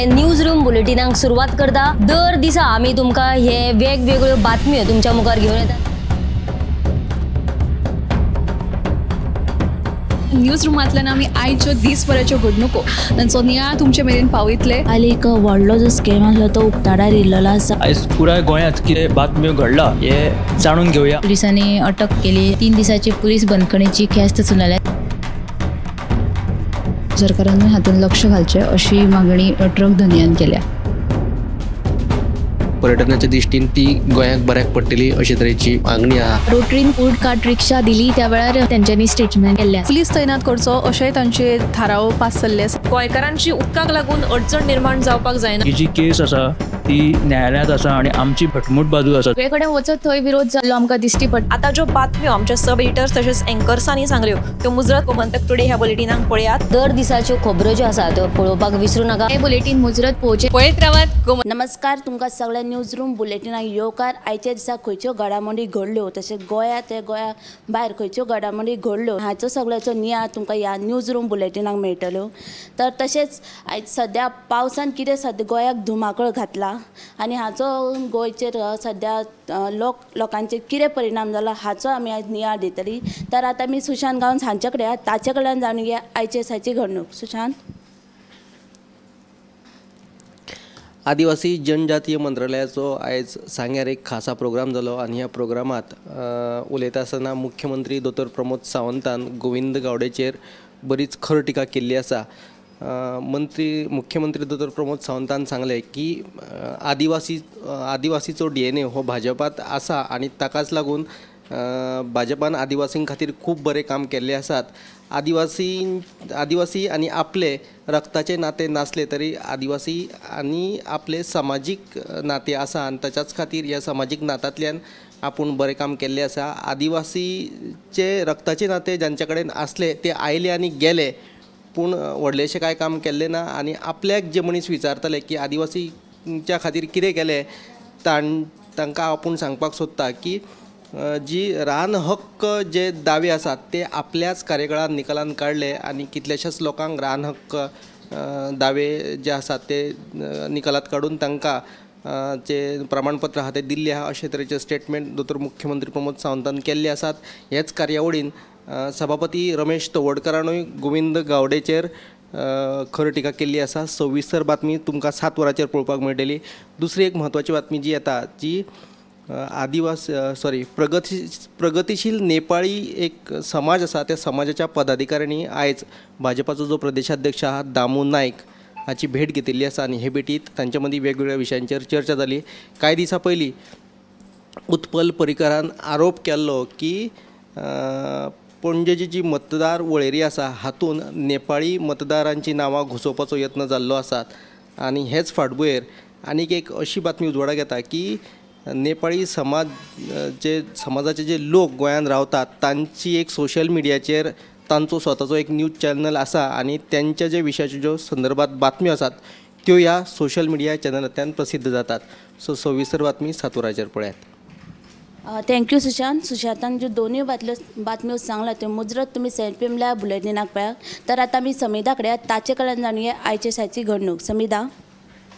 News room बुलेटिनाक सुरवात करता. दर दिसा आमी तुमकां हे वेगवेगळ्यो बातम्यो तुमच्या मुखार घेवन येतात. न्यूज रुमांतल्यान आमी आयच्यो दीसभराच्यो घडणुको तांचो नियाळ तुमचे मेरेन पावयतले. काल एक व्हडलो जो स्कॅम आसलो तो उक्ताडार येयल्लो आसा. आयज पुराय गोंयांत कितें बातम्यो घडला हे जाणून घेवया. पुलिसांनी अटक केली. 3 दिसाची पुलीस बंदखणीची ख्यास्त सुनायल्या. सरकारान हातूंत लक्ष घालचें अशी मागणी ट्रक धनयान केल्या. पर्यटनाच्या दृष्टीन ती गोंयाक बऱ्याक पडटली अशे तरेची मागणी आहा. रोटरीन फूड कार्ट रिक्षा दिली त्या वेळार तेंच्यांनी स्टेटमेंट केल्लें. पुलीस तैनात करचो अशेंय तांचे थाराव पास जाल्ले आसा. गोंयकारांची उदकाक लागून अडचण निर्माण जावपाक जायना. ही जी केस आसा ती न्यायालयांत आसा आणि आमची घटमूट बाजू आसा. सगळे कडेन वचत थंय विरोध जाल्लो आमकां दिश्टी पडटा. आतां ज्यो बातम्यो आमच्या सब एडिटर्स तशेंच एंकर्सांनी सांगल्यो त्यो मुजरत गोमंतक टुडे ह्या बुलेटिनाक पळयात. दर दिसाच्यो खबरो ज्यो आसा त्यो पळोवपाक विसरू नाका. हे बुलेटीन मुजरत पळोवचें. पळयत रावात. नमस्कार, तुमकां सगळ्या न्यूज रूम बुलेटिनाक येवकार. आयच्या दिसा खंयच्यो घडामोडी घडल्यो तशेंच गोंया ते गोंया भायर खंयच्यो घडामोडी घडल्यो हाचो सगळ्याचो नियाळ तुमकां ह्या न्यूज रूम बुलेटिनाक मेळटल्यो. तर तशेंच आयज सद्या पावसान कितें सद्या गोंयाक धुमाकूळ घातला आनी हाचो गोंयचेर सद्या लोकांचेर कितें परिणाम जाला हाचो आमी आयज नियाळ दितली. तर आतां आमी सुशांत गांवस हांचे कडेन ताचे कडल्यान जाणून घेया आयचे दिसाची घडणूक. सुशांत. आदिवासी जनजातीय मंत्रालयाचो आयज सांग्यार एक खासा प्रोग्राम जालो आनी ह्या प्रोग्रामांत उलयता आसतना मुख्यमंत्री दोतोर प्रमोद सावंतान गोविंद गावडेचेर बरीच खर टिका केल्ली आसा. मुख्यमंत्री दोतोर प्रमोद सावंतान सांगलें की आदिवासीचो DNA हो भाजपांत आसा आनी ताकाच लागून भाजपान आदिवासीं खातीर खूब बरें काम केल्लें आसात. आदिवासी आनी आपले रक्ताचे नाते नासले तरी आदिवासी आनी आपले समाजीक नाते आसा आनी ताच्याच खातीर ह्या समाजीक नात्यांतल्यान आपूण बरें काम केल्लें आसा. आदिवासीचे रक्ताचे नाते जांचे कडेन आसले ते आयले आनी गेले, पूण व्हडलेशें कांय काम केल्लें ना. आनी आपल्याक जे मनीस विचारताले की आदिवासीच्या खातीर कितें केलें तांकां आपूण सांगपाक सोदता की जी रान हक्क जे दावे आसात ते आपल्याच कार्यकाळांत निकालान काडले आनी कितल्याशाच लोकांक रान हक्क दावे जे आसात ते निकालात काडून तांकां जे प्रमाणपत्र आहा ते दिल्ले आहा अशे तरेचे स्टेटमेंट दोतोर मुख्यमंत्री प्रमोद सावंतान केल्ले आसात. हेच कार्यावळीन सभापती रमेश तवडकरानूय गोविंद गावडेचेर खर टिका केल्ली आसा. सविस्तर बातमी तुमकां 7 वरांचेर पळोवपाक मेळटली. दुसरी एक म्हत्वाची बातमी जी येता जी प्रगतिशील नेपाळी एक समाज आसा त्या समाजाच्या पदाधिकाऱ्यांनी आयज भाजपाचो जो प्रदेशाध्यक्ष आहा दामू नायक हाची भेट घेतिल्ली आसा आनी हे भेटीत तांचे मदीं वेगवेगळ्या विशयांचेर चर्चा जाली. कांय दिसां पयलीं उत्पल पर्रीकारान आरोप केल्लो की पणजेची जी मतदार वळेरी आसा हातूंत नेपाळी मतदारांची नांवां घुसोवपाचो यत्न जाल्लो आसा आनी हेच फाटभुंयेर आनीक एक अशी बातमी उजवाडाक येता की नेपाळी समाज जे समाजाचे जे लोक गोंयांत रावतात तांची एक सोशल मिडियाचेर तांचो स्वताचो एक न्यूज चॅनल आसा आनी त्यांच्या जे विशयाच्यो ज्यो संदर्भात बातम्यो आसात त्यो ह्या सोशल मिडिया चॅनलांतल्यान प्रसिद्ध जातात. सो सविस्तर बातमी 7 वरांचेर पळयात. Thank you Sushant. सुशांतान ज्यो दोनूय बातम्यो सांगला त्यो मुजरत तुमी 7 PM live बुलेटिनाक पळयात. तर आतां आमी समिधा कडेन ताचे कडल्यान जाणुया आयचे दिसाची घडणूक. समिधा.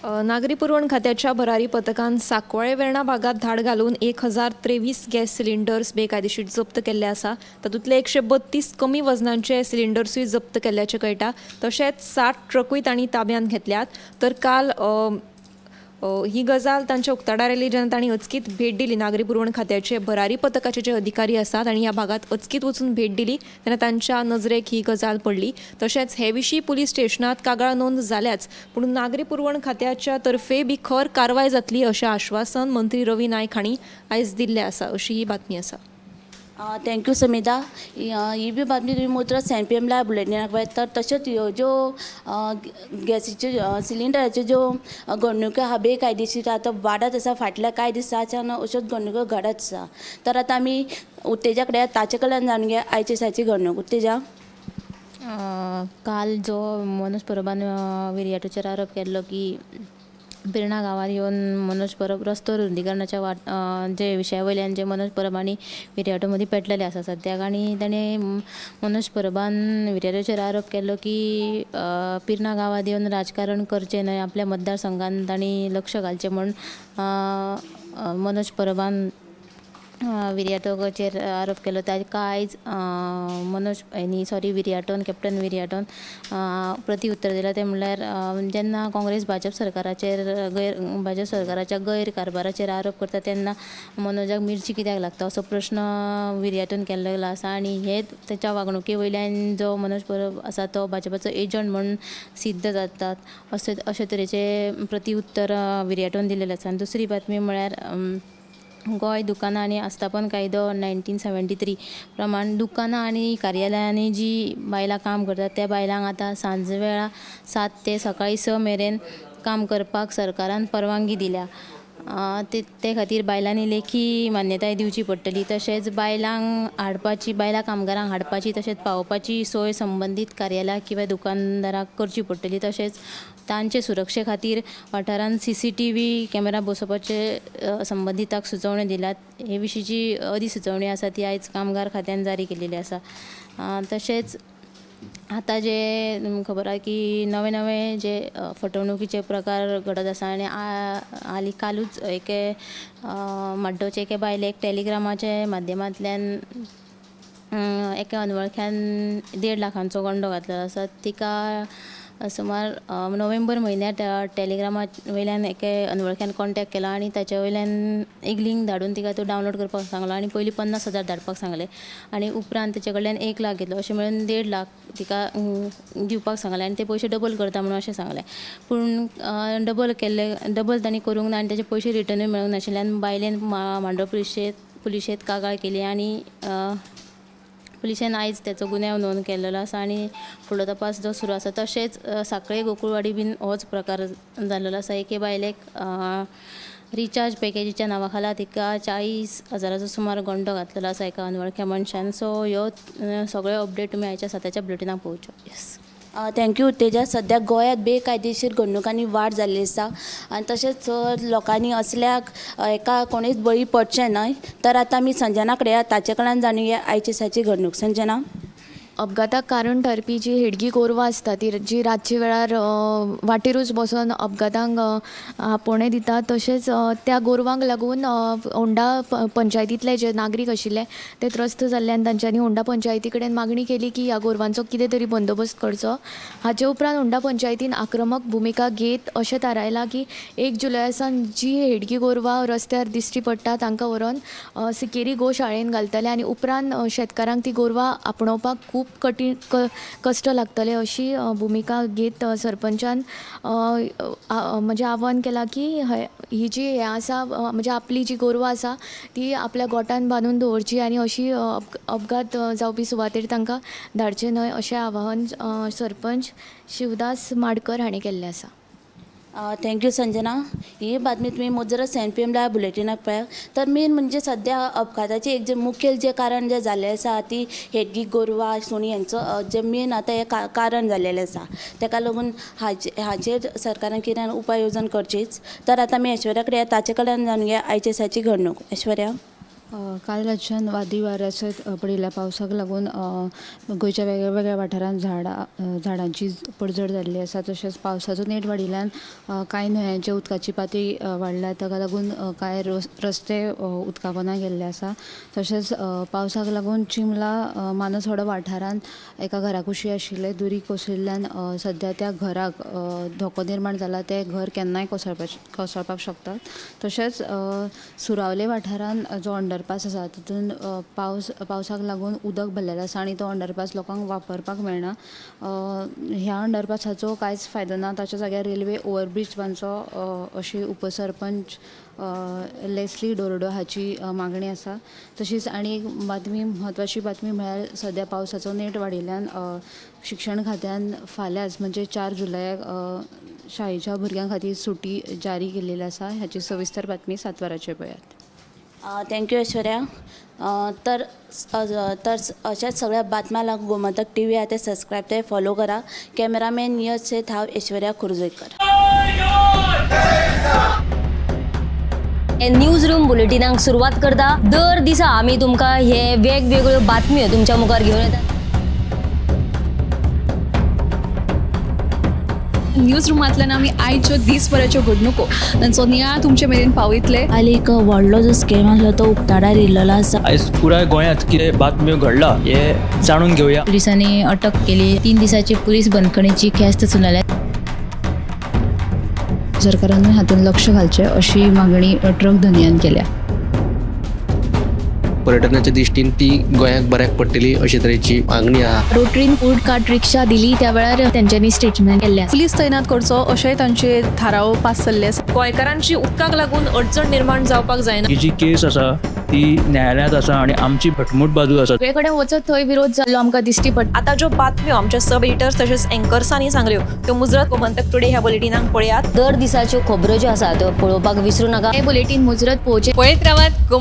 नागरी पुरवण खात्याच्या भरारी पथकान सांकवाळे वेर्णा भागात धाड घालून 1023 गॅस सिलिंडर्स बेकायदेशीर जप्त केल्ले आसा. तातूंतले 132 कमी वजनांचे सिलिंडर्सूय जप्त केल्ल्याचें कळटा. तशेंच 60 ट्रकूय तांणी ताब्यांत घेतल्यात. तर काल ही गजाल तांच्या उक्ताडार आयली जेन्ना तांणी अचकीत भेट दिली. नागरी पुरवण खात्याचे भरारी पथकाचे जे अधिकारी आसात आनी ह्या भागात अचकीत वचून भेट दिली तेन्ना तांच्या नजरेक ही गजाल पडली. तशेंच हे विशीं पुलीस स्टेशनात कागाळ नोंद जाल्याच, पूण नागरी पुरवण खात्याच्या तर्फे बी खर कारवाय जातली अशें आश्वासन मंत्री रवी नायक हांणी आयज दिल्लें आसा अशी ही बातमी आसा. Thank you Samidha. ही बी बातमी तुमी मुजरत 7 PM live बुलेटिनाक पळयात. तर तशेंच ह्यो ज्यो गॅसीच्यो सिलिंडराच्यो ज्यो घडणुको आहा बेकायदेशीर आतां वाडत आसा. फाटल्या कांय दिसांच्यान अश्योच घडणुको घडत आसा. तर आतां आमी उत्तेजा कडेन ताचे कडल्यान जाणून घेया आयचे दिसाची घडणूक. उत्तेजा. काल जो मनोज परबान विरियाटोचेर आरोप केल्लो की पिर्णा गांवार येवन मनोज परब रस्तो रुंदीकरणाच्या वाट जे विशया वयल्यान जे मनोज परब आनी विरियाटो मदीं पेटलेले आसा सद्याक आनी ताणें मनोज परबान विरियाटोचेर आरोप केल्लो की पिर्णा गांवांत येवन राजकारण करचें न्हय, आपल्या मतदारसंघान तांणी लक्ष घालचें म्हूण मनोज परबान विरियाटोचेर आरोप केलो. ताका आयज मनोज न्ही सॉरी विरियाटोन कॅप्टन विरियाटोन प्रति उत्तर दिलां तें म्हणल्यार जेन्ना काँग्रेस भाजप सरकाराचेर भाजप सरकाराच्या गैर कारभाराचेर आरोप करता तेन्ना मनोजाक मिर्ची कित्याक लागता असो प्रश्न विरियाटोन केल्लो आसा आनी हे ताच्या वागणुके वयल्यान जो मनोज परब आसा तो भाजपाचो एजंट म्हूण सिद्ध जातात अशे तरेचे प्रति उत्तर विरियाटोन दिलेलें आसा. आनी दुसरी बातमी म्हळ्यार गोंय दुकानां आनी आस्थापन कायदो 1973 प्रमाण दुकानां आनी कार्यालयांनी जी बायलां काम करतात त्या बायलांक आतां सांजवेळा 7 ते सकाळीं 6 मेरेन काम करपाक सरकारान परवानगी दिल्या. ते खातीर बायलांनी लेखी मान्यताय दिवची पडटली. तशेंच बायलांक हाडपाची बायलां कामगारांक हाडपाची तशेंच पावोवपाची सोय संबंदीत कार्यालयाक किंवा दुकानदाराक करची पडटली. तशेंच तांचे सुरक्षे खातीर वाठारांत CCTV camera बसोवपाचे संबंदिताक सुचोवण्यो दिल्यात. हे विशींची अधिसुचोवणी आसा ती आयज कामगार खात्यान जारी केलेली आसा. तशेंच आतां जे तुमकां खबर आसा की नवे नवे जे फटवणुकीचे प्रकार घडत आसा आनी हालीं कालूच एके म्हाड्डोचे एके बायलेक टेलिग्रामाच्या माध्यमांतल्यान एके अनवळख्यान 1.5 लाखांचो गंडो घातलेलो आसा. तिका सुमार नोव्हेंबर म्हयन्यात टेलिग्रामा वयल्यान एके अनवळख्यान कॉन्टेक्ट केलो आनी ताचे वयल्यान एक लिंक धाडून तिका तो डावनलोड करपाक सांगलो आनी पयलीं 50,000 धाडपाक सांगलें आनी उपरांत ताचे कडल्यान 1 लाख घेतलो अशें मेळून 1.5 लाख तिका दिवपाक सांगलें आनी ते पयशे डबल करता म्हणून अशें सांगलें. पूण डबल तांणी करूंक ना आनी ताचे पयशे रिटर्नूय मेळूंक नाशिल्ल्यान बायलेन मांडो पुलिशेंत कागाळ केली आनी पुलिशेन आयज त्याचो गुन्यांव नोंद केल्लो आसा आनी फुडलो तपास जो सुरू आसा. तशेंच साखळे गोकुळवाडी बीन होच प्रकार जाल्लो आसा. एके बायलेक रिचार्ज पॅकेजीच्या नांवा खाला तिका 40,000 सुमार गंडो घातलेलो आसा एका अनवळख्या मनशान. सो ह्यो सगळ्यो अपडेट तुमी आयच्या 7च्या बुलेटिनाक पळोवच्यो. येस, thank you Teja. सद्या गोंयांत बेकायदेशीर घडणुकांनी वाड जाल्ली आसा आनी तशेंच लोकांनी असल्याक एका कोणीच बळी पडचें न्हय. तर आतां आमी संजना कडेन ताचे कडल्यान जाणुया आयच्या दिसाची घडणूक. संजना, अपघाताक कारण ठरपी जी हेडगी गोरवां आसता ती जी रातच्या वेळार वाटेरूच बसून अपघातांक आपोवणें दिता, तशेंच त्या गोरवांक लागून होंडा पंचायतींतले जे नागरीक आशिल्ले ते त्रस्त जाल्ले आनी तांच्यांनी होंडा पंचायती कडेन मागणी केली की ह्या गोरवांचो कितें तरी बंदोबस्त करचो. हाचे उपरांत होंडा पंचायतीन आक्रमक भुमिका घेत अशें थारायलां की 1 जुलया सावन जी हेडगी गोरवां रस्त्यार दिश्टी पडटा तांकां व्हरोन सिकेरी गोशाळेन घालतले आनी उपरांत शेतकारांक ती गोरवां आपणोवपाक खूब कठीण कश्ट लागतले अशी भुमिका घेत सरपंचान म्हणजे आव्हान केलां की ही जी हें आसा म्हणजे आपली जी गोरवां आसा ती आपल्या गोठान बांदून दवरची आनी अशी अपघात जावपी सुवातेर तांकां धाडचें न्हय अशें आवाहन सरपंच शिवदास माडकर हांणी केल्लें आसा. Thank you Sanjana. ही बातमी तुमी मुजरत 7 PM live बुलेटिनाक पळयात. तर मेन म्हणजे सद्या अपघाताचें एक जे मुखेल जे कारण जें जाल्लें आसा ती हेडगी गोरवां सुणी हेंचो जे मेन आतां हें कारण जाल्लेलें आसा. ताका लागून हाचेर सरकारान कितें उपाय येवजण करचीच. तर आतां आमी ऐश्वर्या कडेन ताचे कडल्यान जाणुया आयच्या दिसाची घडणूक. ऐश्वर्या, काल रातच्यान वादळी वाऱ्या सयत पडिल्ल्या पावसाक लागून गोंयच्या वेगळ्यावेगळ्या वाठारांत झाडांची पडझड जाल्ली आसा. तशेंच पावसाचो नेट वाडिल्ल्यान कांय न्हंयांच्या उदकाची पातळी वाडल्या, ताका लागून कांय रस्ते उदका पोंदा गेल्ले आसा. तशेंच पावसाक लागून चिमला मानसवाडो वाठारांत एका घरा कुशी आशिल्ले दुरी कोसळिल्ल्यान सद्या त्या घराक धोको निर्माण जाला, तें घर केन्नाय कोसळपाक शकता. तशेंच सुरावले वाठारांत जो अंडरपास आसा तितून पावसाक लागून उदक भरलेलें आसा आनी तो अंडरपास लोकांक वापरपाक मेळना. ह्या अंडरपासाचो कांयच फायदो ना, ताच्या जाग्यार रेल्वे ओवरब्रीज बांदचो अशी उपसरपंच लेस्ली डोरडो हाची मागणी आसा. तशीच आनी एक बातमी, म्हत्वाची बातमी म्हळ्यार सद्या पावसाचो नेट वाडिल्ल्यान शिक्षण खात्यान फाल्यांच म्हणजे 4 जुलयाक शाळेच्या भुरग्यां खातीर सुटी जारी केल्ली आसा. हाची सविस्तर बातमी 7 वरांचेर पळयात. Thank you Aishwarya. तर अशाच सगळ्या बातम्या लागून गोमंतक टीव्ही आतां सबस्क्रायब ते फॉलो करा. कॅमेरामॅन यश सेठ, हांव ऐश्वर्या खुर्जोयकर. न्यूज रूम बुलेटिनाक सुरवात करता. दर दिसा आमी तुमकां हे वेगवेगळ्यो बातम्यो तुमच्या मुखार घेवन येतात. न्यूज रुमांतल्यान आमी आयच्यो दीसभराच्यो घडणुको तांचो नियाळ तुमचे मेरेन पावयतले. आनी एक व्हडलो जो स्कॅम आसलो तो उक्ताडार येयल्लो आसा. आयज पुराय गोंयांत कितें बातम्यो घडला हे जाणून घेवया. पुलिसांनी अटक केली. 3 दिसाची पुलीस बंदखणीची ख्यास्त सुनायल्या. सरकारान हातूंत लक्ष घालचें अशी मागणी ट्रक धनयान केल्या. पर्यटनाच्या दृष्टीन ती गोंयाक बऱ्याक पडटली अशे तरेची मागणी आहा. रोटरीन फूड कार्ट रिक्षा दिली त्या वेळार तेंच्यांनी स्टेटमेंट केल्लें. पुलीस तैनात करचो अशेंय तांचे थाराव पास जाल्ले आसा. गोंयकारांची उदकाक लागून अडचण निर्माण जावपाक जायना. ही जी केस आसा ती न्यायालयांत आसा आनी आमची घटमूट बाजू आसा. सगळे कडेन वचत थंय विरोध जाल्लो आमकां दिश्टी पडटा. आतां ज्यो बातम्यो आमच्या सब एडिटर्स तशेंच एंकर्सांनी सांगल्यो त्यो मुजरत गोमंतक टुडे ह्या बुलेटिनाक पळयात. दर दिसाच्यो खबरो ज्यो आसा त्यो पळोवपाक विसरू नाका. हे बुलेटीन मुजरत पळोवचें. पळयत रावात.